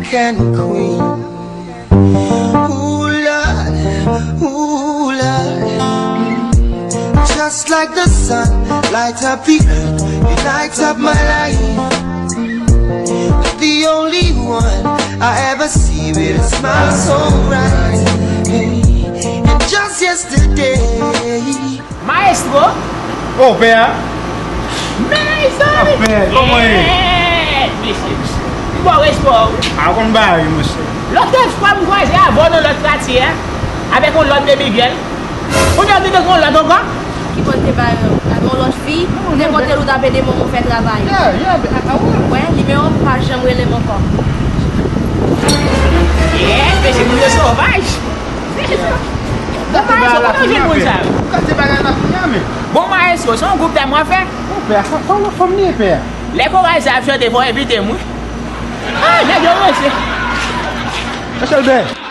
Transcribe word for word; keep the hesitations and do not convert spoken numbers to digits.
African queen. Ooh Lord, ooh Lord. Just like the sun lights up the earth, you light up my life. You're the only one I ever see with a smile so bright. Hey, and just yesterday, Maestro! Oh, pè a? Mezanmi! Pè, kòman ye? Yeah! Mesye, m ba w respè w. A konn bagay, monchè. Lòt fwa m kwaze avè w nan lòt katye a, avèk yon lòt de Miguel. Kounye a m te gen yon lòt ankò. Ki bò l te bay yon lòt fi? Ou te pote l ou t ap ede manman w fè travay. Yeah, yeah, a, a, wè. Wè, nimewo m pa janm rele m ankò. Yeah, mesye, moun yo sovaj. Bon, maestro, kote w jwenn moun sa yo? Ou ka se bagay la kounye a, men. Bon, maestro, se yon gwoup ta mwen fè. Bon, pè a, pa, pa yon lòt fanm li ye, pè a. Lè koray sa ap chante, fò envite m, wi. Ah, nèg yo ranse. Mèt Albert.